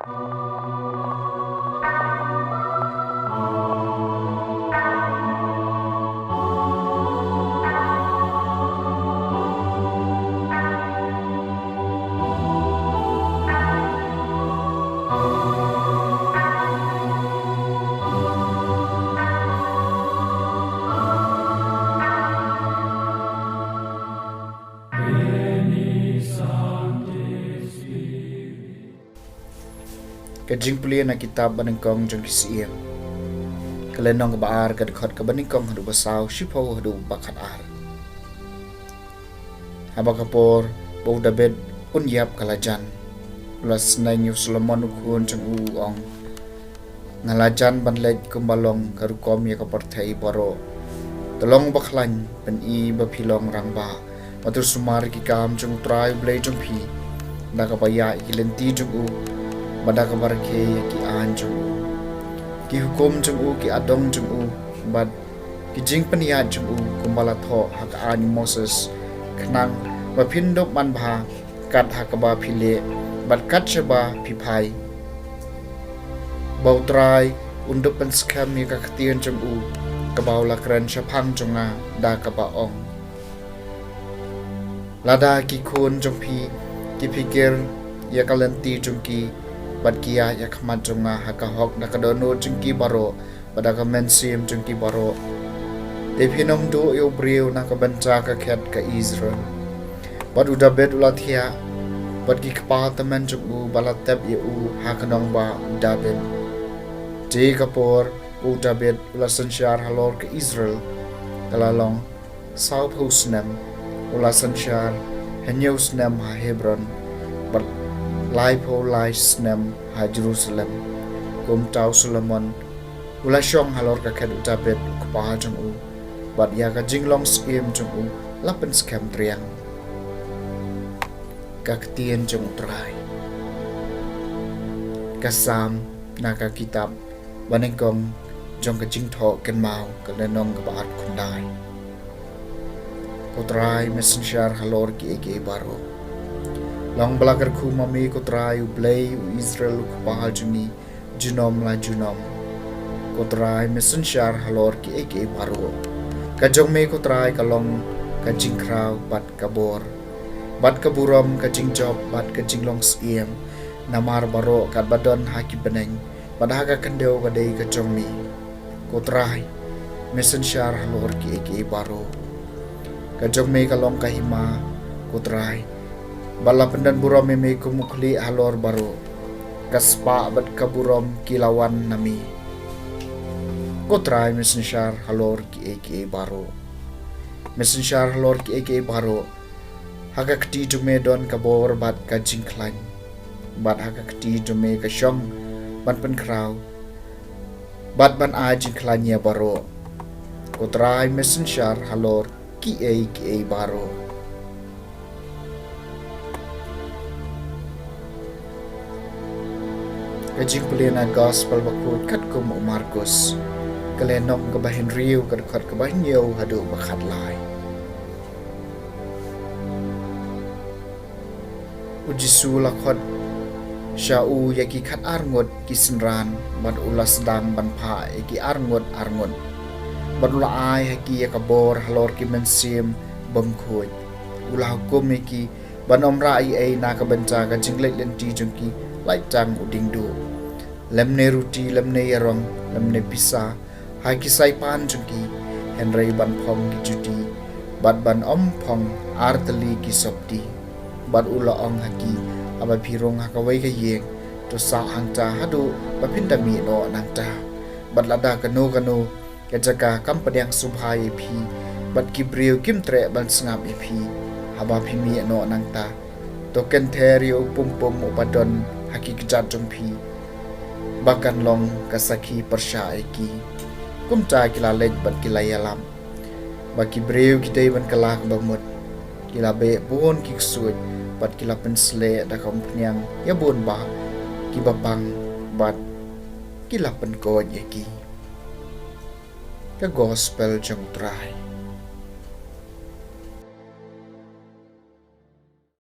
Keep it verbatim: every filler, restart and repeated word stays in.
Ka jingpule na kitab Banyngkong jong ki Syiem. Ka lynnong kaba ar, ka dkhot kaba nyngkong haduh ba saw, shiphew haduh ba khat ar. Haba ka por ba u Dabid un ïap ka la jan, u la sneng ïa u Solomon u khun jong u, u ong: Nga la jan ban leit kumba long ka rukom ïa ka pyrthei baroh. To long bakhlaiñ, pyni ba phi long rangbah, bad to sumar ïa ki kam jong U Trai U Blei jong phi, da kaba ïaid ïa ki lynti jong u, bad da kaba rakhe ïa ki aiñ jong u, ki hukum jong u, ki adong jong u, bad ki jingpynïaid jong u, kumba la thoh ha ka aiñ u Moses, khnang ba phin dup manbha kat ha kaba phi leh, bad kat shaba phi phai, ba U Trai un dup pynskhem ïa ka ktien jong u, kaba u la kren shaphang jong nga, da kaba ong: Lada ki khun jong phi ki phikir ïa ka lynti jong ki, bad ki ïaid ha khmat jong nga ha ka hok da ka dohnud jong ki baroh, bad da ka mynsiem jong ki baroh, te phin ym duh ïa u briew na ka bynta ka khet ka Israel. Bad u Dabid u la thiah, bad ki kpa tymmen jong u ba la tep ïa u ha ka nongbah u Dabid. Te ka por u Dabid u la synshar halor ka Israel, ka la long sawphew snem. U la synshar hynñiew snem ha Hebron, bad laiphew lai snem ha Jerusalem. Kumta u Solomon u la shong halor ka khet u Dabid u kpa jong u, bad ïa ka jinglong syiem jong u la pynskhem triang. Ka ktien jong U Trai. Ka Salm na ka kitab Banyngkong jong ka Jingthoh Kynmaw, ka lynnong kaba arphew khyndai. Ko Trai, me synshar halor kiei kiei baroh. Long ba la kyrkhu ma me, ko Trai, U Blei u Israel, u Kpa jong ngi, junom la junom. Ko Trai, me synshar halor kiei kiei baroh. Ka jong me, ko Trai, ka long ka jingkhraw bad ka bor, bad ka burom, ka jingjop bad ka jinglong syiem. Namar baroh katba don ha ki bneng bad ha ka khyndew ka dei ka jong me. Ko Trai, me synshar halor kiei kiei baroh. Ka jong me ka long ka hima, ko Trai, bad la pyndon burom ïa me kum u khlieh halor baroh. Ka spah bad ka burom ki la wan na me. Ko Trai, me synshar halor kiei kiei baroh. Me synshar halor kiei kiei baroh. Ha ka kti jong me don ka bor bad ka jingkhlaiñ, bad ha ka kti jong me ka shong ban pynkhraw bad ban ai jingkhlaiñ ïa baroh. Ko Trai, me synshar halor kiei kiei baroh. Ka jingpule na Gospel bakhuid katkum u Markus, ka lynnong kaba hynriew, ka dkhot kaba hynñiew haduh ba khatlai. U Jisu u la khot sha u ïa ki khatar ngut ki synran, bad u la sdang ban phah ïa ki arngut arngut. Bad u la ai ha ki ïa ka bor halor ki mynsiem bymkhuid. U la hukum ïa ki ban ym rah ei ei na ka bynta ka jingleit lynti jong ki, lait tang u diengduh, lymne ruti, lymne ïarong, lymne pisa ha ki saipan jong ki, hynrei ban phong ki juti, bad ban ym phong ar tylli ki sopti. Bad u la ong ha ki: Haba phi rung ha kawei ka ïing, to sah hangta haduh ba phin da mih noh nangta. Bad lada kano kano ka jaka kam pdiang sngewbha ïa phi, bad ki briew kim treh ban sngap ïa phi, haba phi mih noh nangta, to kynther ïa u pum pum uba don ha ki kjat jong phi, ba kan long ka sakhi pyrshah ïa ki. Kumta ki la leit bad ki la ïalap ba ki briew ki dei ban kylla kaba mut. Ki la beh bun ki ksuid, bad ki la pynsleh da ka umphniang ïa bun bah kiba pang, bad ki la pynkoit ïa ki. Ka Gospel jong U Trai.